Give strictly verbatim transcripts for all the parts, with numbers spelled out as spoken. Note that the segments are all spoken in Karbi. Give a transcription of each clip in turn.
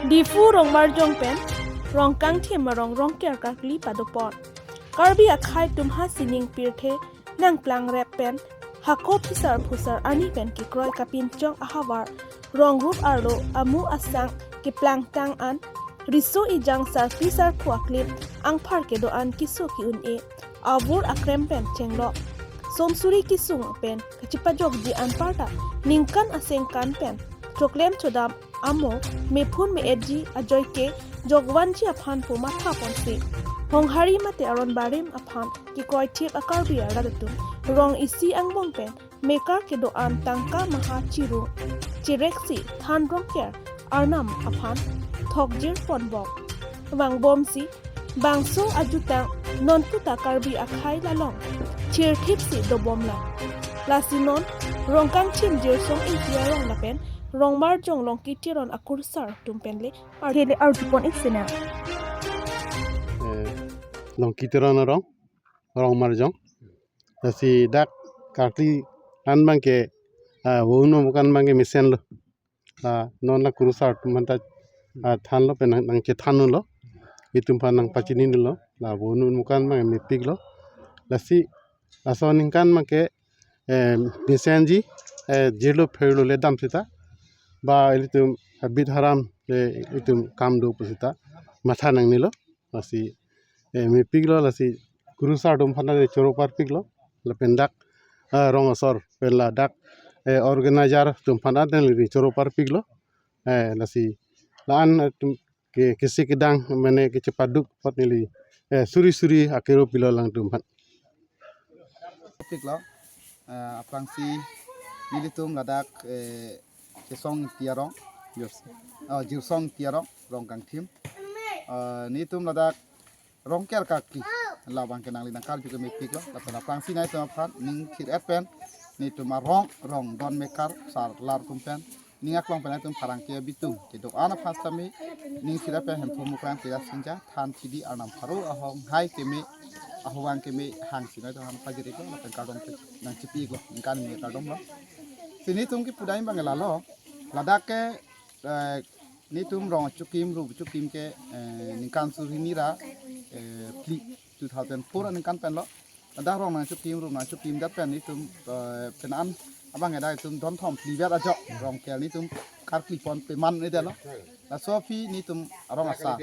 Diphu Rongmarjong pen Rongkangthim arong Rongker karkli padopon. Karbi akhei atum ha sining pirthe nangplangrep pen hako phisar phusar ani pen kekroi kapinchong ahavar rong rup arlo amu asang keplangtang an riso ejang sarpi sarpo aklip angphar kedo-an keso ke-un-e avur akrem pen chenglok. Somsuri kesung pen kachepajokji anparta ningkan asengkan pen choklem chodam amo mephun me-etji ajoike jokvanji aphan pu mathaponsi Honghari mate aron barim aphan kekroithip a-Karbi arat atum rong isi angbong pen mekar kedo-an tangka maha chirung chireksi than Rongker arnam aphan thokjir ponbom. Vangbomsi bangso ajutang non puta Karbi akhei along chirthipsi dobomlang. Lasi non Rongkangthim Jirsong Ingti arong lapen Rongmarjong Longki Teron akursar atum pen le arthe le arjupon-ik sinang. Eh, Longki Teron arong, Rongmarjong. Lasi dak karkli an abangke, ah, vo un'e mukan abangke mesenlo. La non la kurusar atum aphan ta, ah, thanlo pen nang, nangchethan unlo. Itum aphan nangpachini unlo. La vo un'e mukan abangke mepiklo. Lasi laso aningkan abangke, eh, mesenji, eh, jirlo pherlo le dam seta. Ba ilitum habit haram le itum kam do pu seta matha nangnelo. Lasi, eh, mepiklo, lasi kurusar atum aphan ta choro parpiklo. Lapen dak, ah, rong asor pen ladak, eh, organizer atum aphan ta neli choro parpiklo. Eh, lasi la-an atum ke, kesi kedang mane kechepaduk apot neli, eh, suri suri akero pilo alangtum aphan. Topik lo, eh, aphrangsi nelitum ladak, eh, Jirsong Ingti arong, Jirs-, oh, Jirsong Ingti arong, Rongkangthim. Eh, nelitum ladak Rongker karkli labangke nangli nangkarju ke mepiklo, lapen aphrangsi nangtum aphan ning thir-et pen nelitum arong, rong don mekar sar lar atum pen ning aklong pen nangtum pherangke abitung kedo-an aphan sitame ning thir-et pen Hemphu Mukrang Tira Singja than chidi arnam pharo ahonghai keme ahowang keme hangsi nangtum aphan pajir-iklo lapen kardom nangchepi-iklo, ningkan me kardomlo. Si nelitum kipu dam abang lalo, ladak ke, eh, nelitum rong achukim rup achukim ke, eh, ningkan suri hini ra, eh, phli two thousand four aningkan penlo. Ladak rong nangchukim rup nangchukim det pen nelitum, eh, penan abang dak itum don thom phli vet ajok Rongker nelitum karkli pon peman-edetlo. Laso aphi nelitum arong asar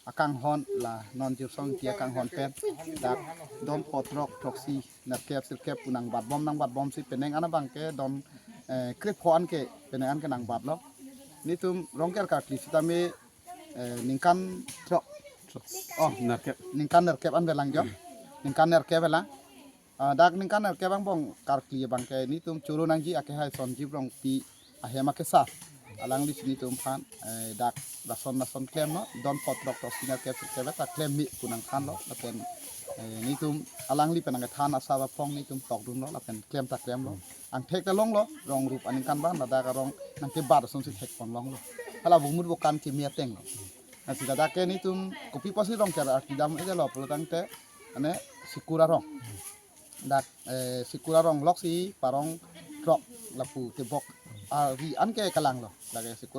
akanghon la non Jirsong Ingti akanghon pen dak don pho throk throksi nerkep sirkep pu nangbatbom, nangbatbomsi penang an abangke don, eh, krepho an ke penang an ke nangbatlo. Nelitum Rongker karkli sitame, eh, ningkan throk. Oh, nerkep. Ningkan nerkep an avelang jo. Ningkan nerkep avelang. Ah, dak ningkan nerkep angbong karkli abangke nelitum choro nangji akehai Sonjib Rongpi ahem akesar. Alangli si nelitum aphan, eh, dak lason lason klemlo, don pho throk throksi nerkep sirkep ta klem me pu nangthanlo, lapen, eh, nelitum alangli pen nangkethan asap aphong nelitum tokdunlo, lapen klem ta klemlo. Angthek ta longlo, rong rup aningkan abang, ladak arong nangkebat asonsi thekpon longlo. Hala bumut bokan keme atenglo. Lasi ladak ke nelitum kopi apotsi Rongker karkli dam-edetlo pulo tangte, ane Sikur arong. Dak, eh, Sikur arong loksi parong throk lapu tebok ari an ke kalanglo. Dak ke Sikur